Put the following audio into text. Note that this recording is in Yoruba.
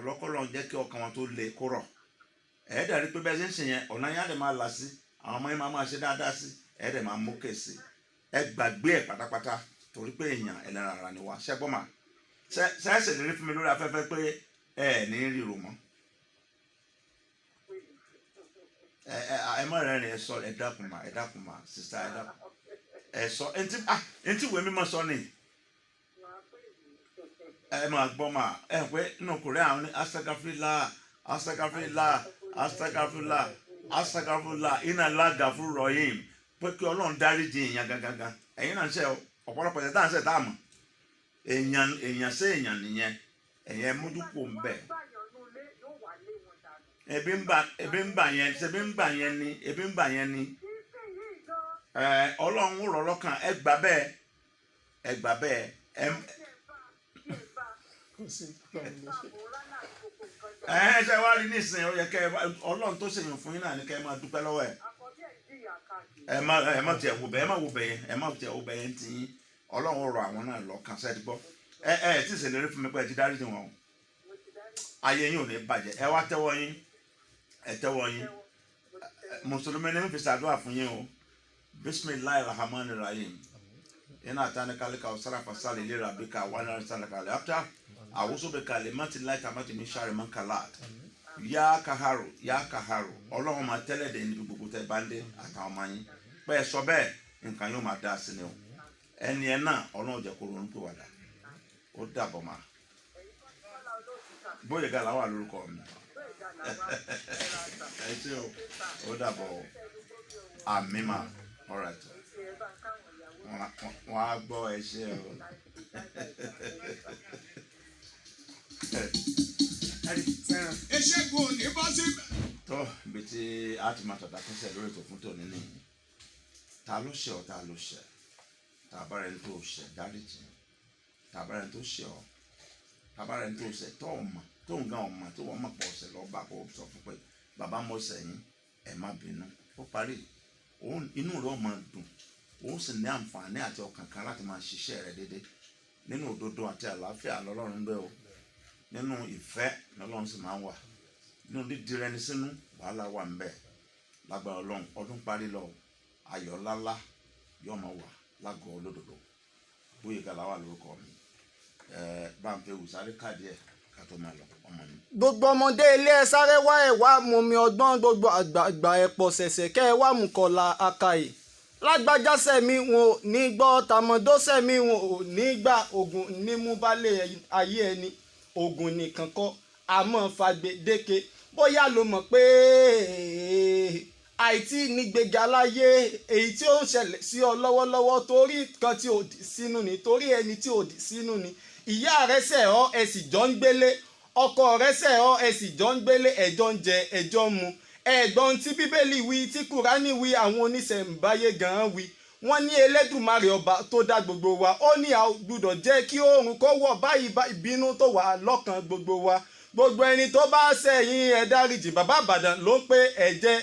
lọ́kọ́lọ́ jẹ́ kí ọkàn wọn tó le kó rọ̀. Ẹ̀ẹ́dẹ̀ rí pé bẹ́ẹ̀ ṣe ń ṣe yẹn, ọ̀nà yẹn á lè máa là sí, àwọn ọmọ yẹn máa máa ṣe dáadáa sí, ẹ̀ẹ́dẹ̀ máa mókè sí. Ẹ gbàgbé ẹ̀ pátápátá, torí pé èèyàn ẹlẹ́ran ara ni wá. Ṣẹ́gbọ́n mà ṣe é ṣèlérí fún mi lórí afẹ́fẹ́ pé ẹ ẹ̀ ní ríro mọ́? Ẹ má rẹ́rìn, ẹ sọ, ẹ dákun mà, ẹ dákun mà, sista, ẹ dákun, ẹ sọ ẹntì, ah, ẹntì ìwé mímọ́ sọ ni. Ẹ máa gbọ́ mà, ẹ pé nínú kòrẹ́ àwọn ní asagafilá, asagafilá, asagafilá, asagafilá, iná lágàfú rọyìn, pé kí Ọlọ́run dáríjì èèyàn gangan. Ẹ̀yin náà ń ṣe ọ̀pọ̀lọpọ̀ ẹ̀ tá à ń ṣe tá a mọ̀ èèyàn, èèyàn sí èèyàn nìyẹn. Ẹ̀yẹn mójúkò ń bẹ̀. Ebi ń bà yẹn, ebi ń bà yẹn ni, ebi ń bà yẹn ni. Ẹ Ọlọ́run rọ̀ lọ́kàn, ẹ gbà bẹ́ẹ̀, ẹ gbà bẹ́ẹ̀, ẹ Kò sí nǹkan lè ṣe. Ẹ ṣe wá rí nísìnyí, ó yẹ kẹ Ọlọ́run tó ṣèyàn fún yín náà ni kẹ ẹ máa dúpẹ́ lọ́wọ́ ẹ. Ẹ má tiẹ̀ wò bẹ́ẹ̀, ẹ má wò bẹ́ẹ̀, ẹ má tiẹ̀ wò bẹ́ẹ̀ ń tì yín. Ọlọ́run rọ̀ àwọn náà lọ́kàn sẹ́ẹ̀ gbọ́. Ẹ tí ì ṣèlérí fún mi pé ẹ ti dáríjì wọn o. Ayé yín ò ní bàjẹ́. Ẹ wá tẹ́wọ́ yín, ẹ tẹ́wọ́ yín. Mùsùlùmí ní fi ṣàdúrà fún yín o. Bisimilahi rahman rahim, iná àtàní kálíkà ọ̀sára fasálì lè rà bíkà wà ní àrísàlẹ̀ kálí after àwòsóbẹ̀ kálí mọ́tì láì tàmátì mi sáré mọ́ kálá yá kaharu yá kaharu. Ọlọ́run máa tẹ́lẹ̀ dé níbi gbogbo tẹ́ bá ń dé àtàwọn ọmọ yín. Pé ẹ sọ bẹ́ẹ̀, nǹkan yóò máa dá sí ni o. Ẹni ẹ náà, Ọlọ́run jẹ́ kó ronú pé wàdà ó dàbọ̀ mà. Bóyá gàlà wà lórúkọ mi. Ẹ ṣé o, ó dàbọ̀ o. Àmì mà, all right, wọ́n á gbọ́. Ẹ ṣé o. Ìṣègùn ò ní bọ́ síbẹ̀. Tó ibi tí a ti máa tọ̀dá kẹsẹ̀ lórí ètò fún tòní nìyí. Ta ló ṣẹ̀ ọ́? Ta ló ṣẹ̀? Tá a bá rẹni tó ṣẹ̀, dáríjì. Tá a bá rẹni tó ṣẹ̀ ọ́, tá a bá rẹni tó ṣẹ̀ tó ọ̀ mọ̀, tó ń gan ọ̀mọ̀ tó wọ́n mọ̀ pọ̀ ọ̀sẹ̀ lọ́ọ́ bá kó sọ fún pé bàbá mo ṣẹ̀ yín, ẹ má bínú. Ó parí. Òun inú rẹ̀ ó máa dùn, òun sì ní àǹfààní àti ọkàn kan láti máa ṣiṣẹ́ rẹ̀ déédéé nínú òdodo àti àlàáfíà lọ́lọ́run bẹ́ẹ̀ o. Nínú ìfẹ́ lọ́lọ́run sì máa ń wà, nínú dídìrẹni sínú wàhálà wà ń bẹ. Lágbára Ọlọ́run, ọdún parí lọ, ayọ̀ ńláńlá yóò máa wà lágọ̀ọ́ olódodo. Bóyá gàlá wà lórúkọ mi. Ẹ bá ń fẹ́ wùsàlẹ̀ káàdì ẹ̀ ká tó máa lọ, ọmọ mi. Gbogbo ọmọdé ilé, ẹ sáré wá, ẹ wá mumi ọgbọ́n. Gbogbo àgbààgbà, ẹ pọ̀ ṣẹ̀ṣẹ̀ kẹ́ ẹ wá mú kọlà akàyè. Lágbájá sẹ̀mí wọn ò ní gbọ́, tàmọ́dó sẹ̀mí wọn ò ní gbà. Ogun ní mú balẹ̀ ayé ẹni, ogun nìkan kọ́, àmọ́ fàgbédeke. Bóyá ló mọ̀ pé àìtí nígbèga láyé, èyí tí ó ń ṣẹlẹ̀ sí ọ lọ́wọ́lọ́wọ́, torí kan tí ò dì sínú ni, torí ẹni tí ò dì sínú ni. Ìyá rẹ̀ ṣẹ̀ ọ́, ẹ sì jọ ń gbélé. Ọkọ rẹ̀ ṣẹ̀ ọ́, ẹ sì jọ ń gbélé, ẹjọ́ ń jẹ, ẹjọ́ ń mu. Ẹ̀gbọ́n tí Bíbélì wí, tí Kùránì wí, àwọn oníṣẹ̀ǹbáyé gan-an wí, wọ́n ní Elédùmarè ọba tó dá gbogbo wa, ó ní a ò gbúdọ̀ jẹ́ kí oòrùn kó wọ̀ báyìí bá ìbínú tó wà lọ́kàn gbogbo wa. Gbogbo ẹni tó bá ṣẹ̀yìn, ẹ dáríjì. Bàbá Ìbàdàn ló ń pé ẹ̀jẹ̀.